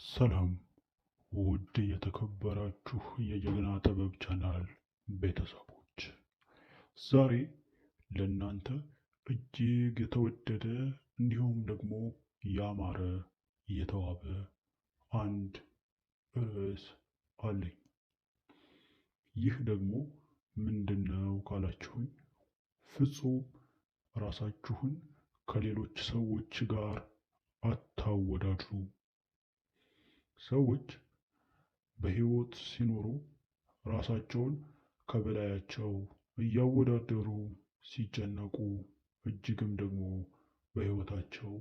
ሰላም ውድ የተከበራችሁ የጀግና ጥበብ ቻናል ቤተሰቦች፣ ዛሬ ለእናንተ እጅግ የተወደደ እንዲሁም ደግሞ ያማረ የተዋበ አንድ ርዕስ አለኝ። ይህ ደግሞ ምንድነው ካላችሁኝ፣ ፍጹም ራሳችሁን ከሌሎች ሰዎች ጋር አታወዳድሩ። ሰዎች በሕይወት ሲኖሩ ራሳቸውን ከበላያቸው እያወዳደሩ ሲጨነቁ፣ እጅግም ደግሞ በሕይወታቸው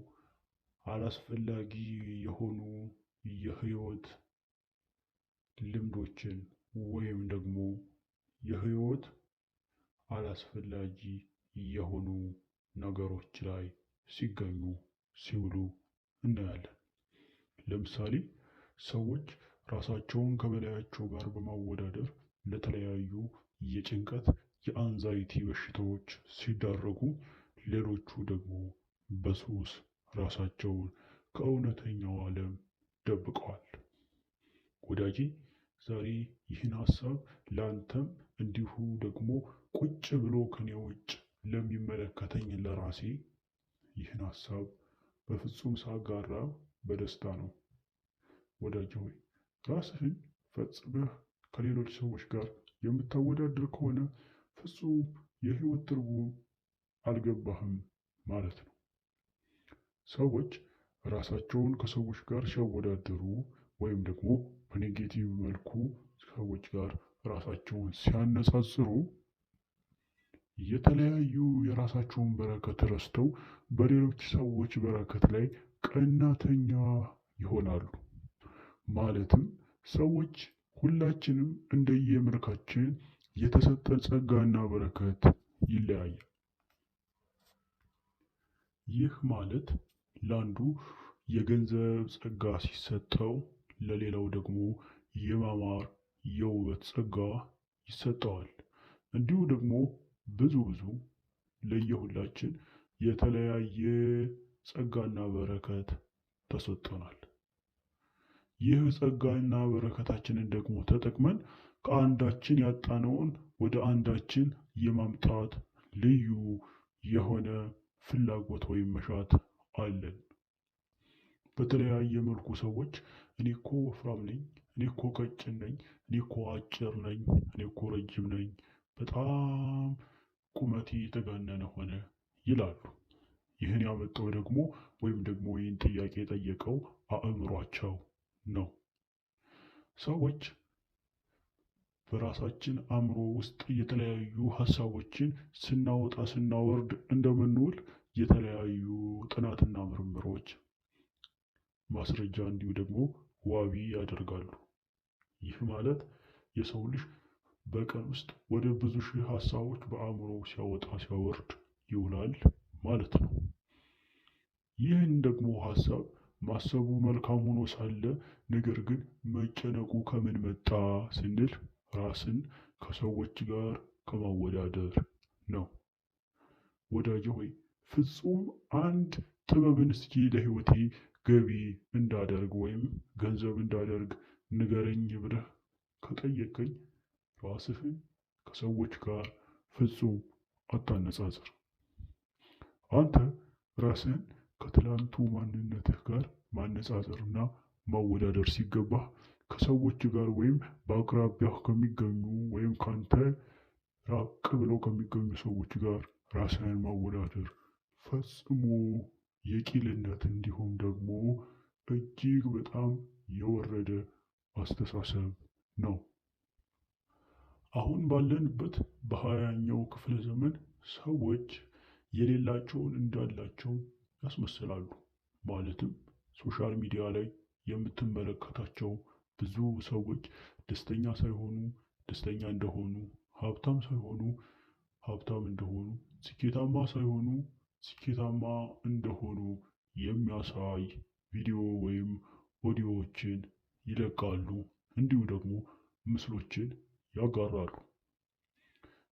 አላስፈላጊ የሆኑ የሕይወት ልምዶችን ወይም ደግሞ የሕይወት አላስፈላጊ የሆኑ ነገሮች ላይ ሲገኙ ሲውሉ እናያለን። ለምሳሌ ሰዎች ራሳቸውን ከበላያቸው ጋር በማወዳደር ለተለያዩ የጭንቀት የአንዛይቲ በሽታዎች ሲዳረጉ፣ ሌሎቹ ደግሞ በሱስ ራሳቸውን ከእውነተኛው ዓለም ደብቀዋል። ወዳጄ፣ ዛሬ ይህን ሀሳብ ለአንተም እንዲሁ ደግሞ ቁጭ ብሎ ከኔ ውጭ ለሚመለከተኝ ለራሴ ይህን ሀሳብ በፍጹም ሳጋራ በደስታ ነው። ወዳጄ ሆይ፣ ራስህን ፈጽመህ ከሌሎች ሰዎች ጋር የምታወዳድር ከሆነ ፍጹም የህይወት ትርጉም አልገባህም ማለት ነው። ሰዎች ራሳቸውን ከሰዎች ጋር ሲያወዳድሩ ወይም ደግሞ በ negative መልኩ ሰዎች ጋር ራሳቸውን ሲያነጻጽሩ የተለያዩ የራሳቸውን በረከት ረስተው በሌሎች ሰዎች በረከት ላይ ቀናተኛ ይሆናሉ። ማለትም ሰዎች ሁላችንም እንደየመልካችን የተሰጠን ጸጋና በረከት ይለያያል። ይህ ማለት ለአንዱ የገንዘብ ጸጋ ሲሰጠው፣ ለሌላው ደግሞ የማማር የውበት ጸጋ ይሰጠዋል። እንዲሁ ደግሞ ብዙ ብዙ ለየሁላችን የተለያየ ጸጋና በረከት ተሰጥቶናል። ይህ ጸጋና በረከታችንን ደግሞ ተጠቅመን ከአንዳችን ያጣነውን ወደ አንዳችን የማምጣት ልዩ የሆነ ፍላጎት ወይም መሻት አለን። በተለያየ መልኩ ሰዎች እኔ እኮ ወፍራም ነኝ፣ እኔ እኮ ቀጭን ነኝ፣ እኔ እኮ አጭር ነኝ፣ እኔ እኮ ረጅም ነኝ፣ በጣም ቁመቴ የተጋነነ ሆነ ይላሉ። ይህን ያመጣው ደግሞ ወይም ደግሞ ይህን ጥያቄ የጠየቀው አእምሯቸው ነው። ሰዎች በራሳችን አእምሮ ውስጥ የተለያዩ ሀሳቦችን ስናወጣ ስናወርድ እንደምንውል የተለያዩ ጥናትና ምርምሮች ማስረጃ እንዲሁ ደግሞ ዋቢ ያደርጋሉ። ይህ ማለት የሰው ልጅ በቀን ውስጥ ወደ ብዙ ሺህ ሀሳቦች በአእምሮ ሲያወጣ ሲያወርድ ይውላል ማለት ነው። ይህን ደግሞ ሀሳብ ማሰቡ መልካም ሆኖ ሳለ ነገር ግን መጨነቁ ከምን መጣ ስንል ራስን ከሰዎች ጋር ከማወዳደር ነው። ወዳጄ ሆይ፣ ፍጹም አንድ ጥበብን እስኪ ለሕይወቴ ገቢ እንዳደርግ ወይም ገንዘብ እንዳደርግ ንገረኝ ብለህ ከጠየቀኝ፣ ራስህን ከሰዎች ጋር ፍጹም አታነጻጽር። አንተ ራስህን ከትላንቱ ማንነትህ ጋር ማነጻጸርና ማወዳደር ሲገባህ ከሰዎች ጋር ወይም በአቅራቢያህ ከሚገኙ ወይም ካንተ ራቅ ብለው ከሚገኙ ሰዎች ጋር ራስህን ማወዳደር ፈጽሞ የቂልነት እንዲሁም ደግሞ እጅግ በጣም የወረደ አስተሳሰብ ነው። አሁን ባለንበት በ20ኛው ክፍለ ዘመን ሰዎች የሌላቸውን እንዳላቸው ያስመስላሉ። ማለትም social media ላይ የምትመለከታቸው ብዙ ሰዎች ደስተኛ ሳይሆኑ ደስተኛ እንደሆኑ፣ ሀብታም ሳይሆኑ ሀብታም እንደሆኑ፣ ስኬታማ ሳይሆኑ ስኬታማ እንደሆኑ የሚያሳይ ቪዲዮ ወይም ኦዲዮዎችን ይለቃሉ። እንዲሁ ደግሞ ምስሎችን ያጋራሉ።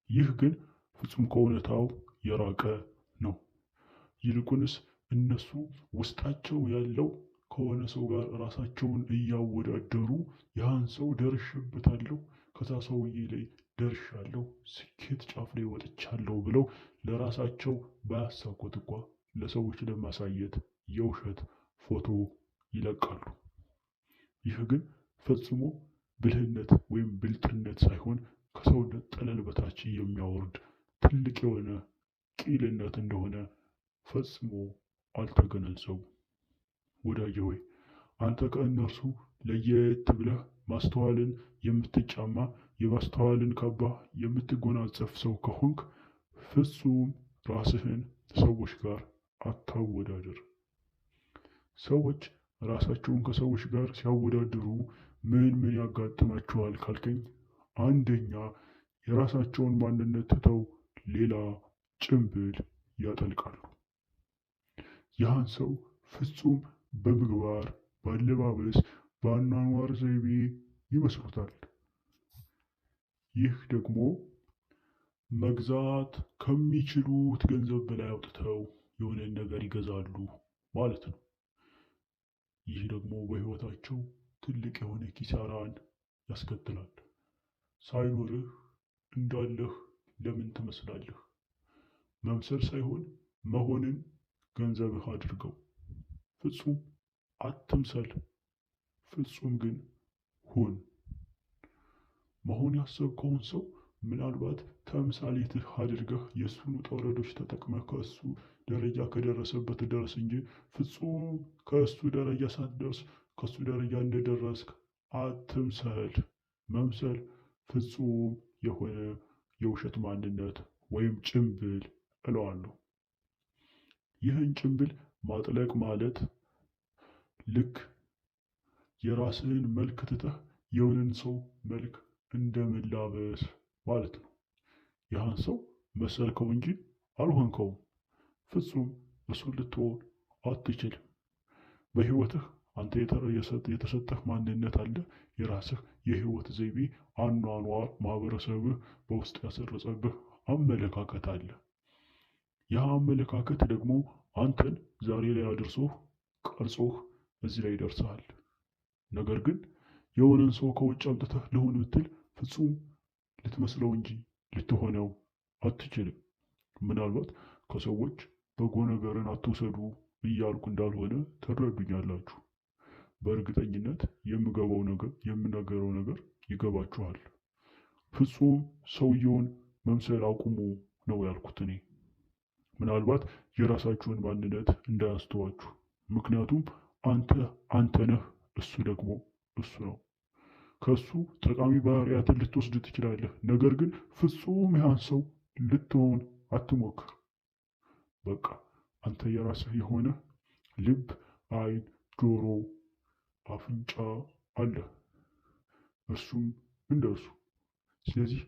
ይህ ግን ፍጹም ከእውነታው የራቀ ነው። ይልቁንስ እነሱ ውስጣቸው ያለው ከሆነ ሰው ጋር ራሳቸውን እያወዳደሩ ያን ሰው ደርሼበታለሁ፣ ከዛ ሰውዬ ላይ ደርሻለሁ፣ ስኬት ጫፍ ላይ ወጥቻለሁ ብለው ለራሳቸው ባያሳኩት እንኳ ለሰዎች ለማሳየት የውሸት ፎቶ ይለቃሉ። ይህ ግን ፈጽሞ ብልህነት ወይም ብልጥነት ሳይሆን ከሰውነት ጠለል በታች የሚያወርድ ትልቅ የሆነ ቂልነት እንደሆነ ፈጽሞ አልተገነዘቡም። ወዳጄ ሆይ፣ አንተ ከእነርሱ ለየት ብለህ ማስተዋልን የምትጫማ፣ የማስተዋልን ካባ የምትጎናጸፍ ሰው ከሆንክ ፍጹም ራስህን ሰዎች ጋር አታወዳድር። ሰዎች ራሳቸውን ከሰዎች ጋር ሲያወዳድሩ ምን ምን ያጋጥማቸዋል ካልከኝ፣ አንደኛ የራሳቸውን ማንነት ትተው ሌላ ጭንብል ያጠልቃሉ። ያን ሰው ፍጹም በምግባር፣ በአለባበስ፣ በአኗኗር ዘይቤ ይመስሉታል። ይህ ደግሞ መግዛት ከሚችሉት ገንዘብ በላይ አውጥተው የሆነን ነገር ይገዛሉ ማለት ነው። ይህ ደግሞ በሕይወታቸው ትልቅ የሆነ ኪሳራን ያስከትላል። ሳይኖርህ እንዳለህ ለምን ትመስላለህ? መምሰል ሳይሆን መሆንን ገንዘብህ አድርገው። ፍጹም አትምሰል፣ ፍጹም ግን ሁን። መሆን ያሰብከውን ሰው ምናልባት ተምሳሌትህ አድርገህ የእሱን ውጣ ውረዶች ተጠቅመህ ከእሱ ደረጃ ከደረሰበት ድረስ እንጂ ፍጹም ከእሱ ደረጃ ሳትደርስ ከእሱ ደረጃ እንደደረስክ አትምሰል። መምሰል ፍጹም የሆነ የውሸት ማንነት ወይም ጭምብል እለዋለሁ። ይህን ጭምብል ማጥለቅ ማለት ልክ የራስህን መልክ ትተህ የሆነን ሰው መልክ እንደመላበስ ማለት ነው። ያህን ሰው መሰልከው እንጂ አልሆንከውም። ፍጹም እሱን ልትሆን አትችልም። በሕይወትህ አንተ የተሰጠህ ማንነት አለ። የራስህ የሕይወት ዘይቤ፣ አኗኗር፣ ማህበረሰብህ በውስጥ ያሰረጸብህ አመለካከት አለ። ያ አመለካከት ደግሞ አንተን ዛሬ ላይ አድርሶህ ቀርጾህ እዚህ ላይ ደርሰሃል። ነገር ግን የሆነን ሰው ከውጭ አምጥተህ ልሁን ብትል ፍጹም ልትመስለው እንጂ ልትሆነው አትችልም። ምናልባት ከሰዎች በጎ ነገርን አትውሰዱ እያልኩ እንዳልሆነ ትረዱኛላችሁ። በእርግጠኝነት የምገባው ነገር የምናገረው ነገር ይገባችኋል። ፍጹም ሰውየውን መምሰል አቁሙ ነው ያልኩት እኔ። ምናልባት የራሳችሁን ማንነት እንዳያስተዋችሁ። ምክንያቱም አንተ አንተ ነህ፣ እሱ ደግሞ እሱ ነው። ከእሱ ጠቃሚ ባህሪያትን ልትወስድ ትችላለህ። ነገር ግን ፍጹም ያን ሰው ልትሆን አትሞክር። በቃ አንተ የራስህ የሆነ ልብ፣ ዓይን፣ ጆሮ፣ አፍንጫ አለ፣ እርሱም እንደ እርሱ። ስለዚህ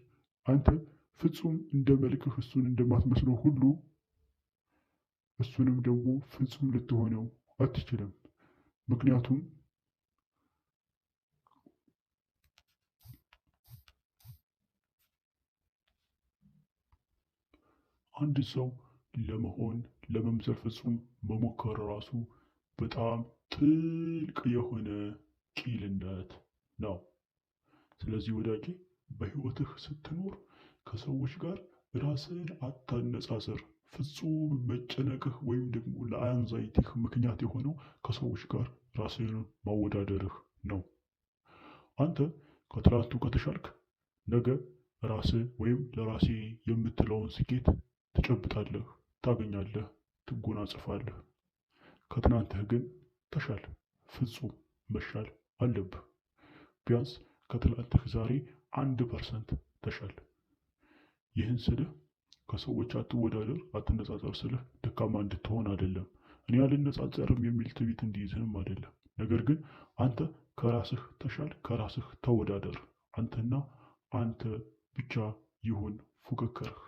አንተ ፍጹም እንደ መልክህ እሱን እንደማትመስለው ሁሉ እሱንም ደግሞ ፍጹም ልትሆነው አትችልም። ምክንያቱም አንድ ሰው ለመሆን ለመምሰል ፍጹም መሞከር ራሱ በጣም ጥልቅ የሆነ ቂልነት ነው። ስለዚህ ወዳጄ፣ በሕይወትህ ስትኖር ከሰዎች ጋር ራስህን አታነጻጽር። ፍጹም መጨነቅህ ወይም ደግሞ ለአንዛይቲህ ምክንያት የሆነው ከሰዎች ጋር ራስህን ማወዳደርህ ነው። አንተ ከትላንቱ ከተሻልክ ነገ ራስህ ወይም ለራሴ የምትለውን ስኬት ትጨብጣለህ፣ ታገኛለህ፣ ትጎናጸፋለህ። ከትናንትህ ግን ተሻል፣ ፍጹም መሻል አለብህ። ቢያንስ ከትላንትህ ዛሬ 1% ተሻል። ይህን ስልህ ከሰዎች አትወዳደር፣ አትነጻጸር ስልህ ደካማ እንድትሆን አይደለም። እኔ አልነጻጸርም የሚል ትዕቢት እንዲይዝህም አይደለም። ነገር ግን አንተ ከራስህ ተሻል፣ ከራስህ ተወዳደር። አንተና አንተ ብቻ ይሁን ፉክክርህ።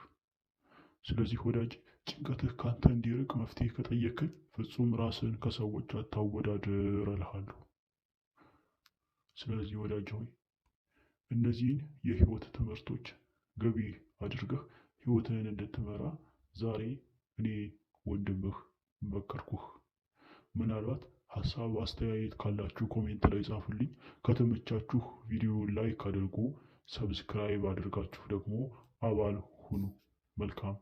ስለዚህ ወዳጅ፣ ጭንቀትህ ካንተ እንዲርቅ መፍትሄ ከጠየከኝ ፍጹም ራስህን ከሰዎች አታወዳድር እልሃለሁ። ስለዚህ ወዳጅ ሆይ፣ እነዚህን የህይወት ትምህርቶች ገቢ አድርገህ ህይወትህን እንድትመራ ዛሬ እኔ ወንድምህ መከርኩህ። ምናልባት ሀሳብ አስተያየት ካላችሁ comment ላይ ጻፉልኝ። ከተመቻችሁ ቪዲዮ like አድርጉ። Subscribe አድርጋችሁ ደግሞ አባል ሁኑ። መልካም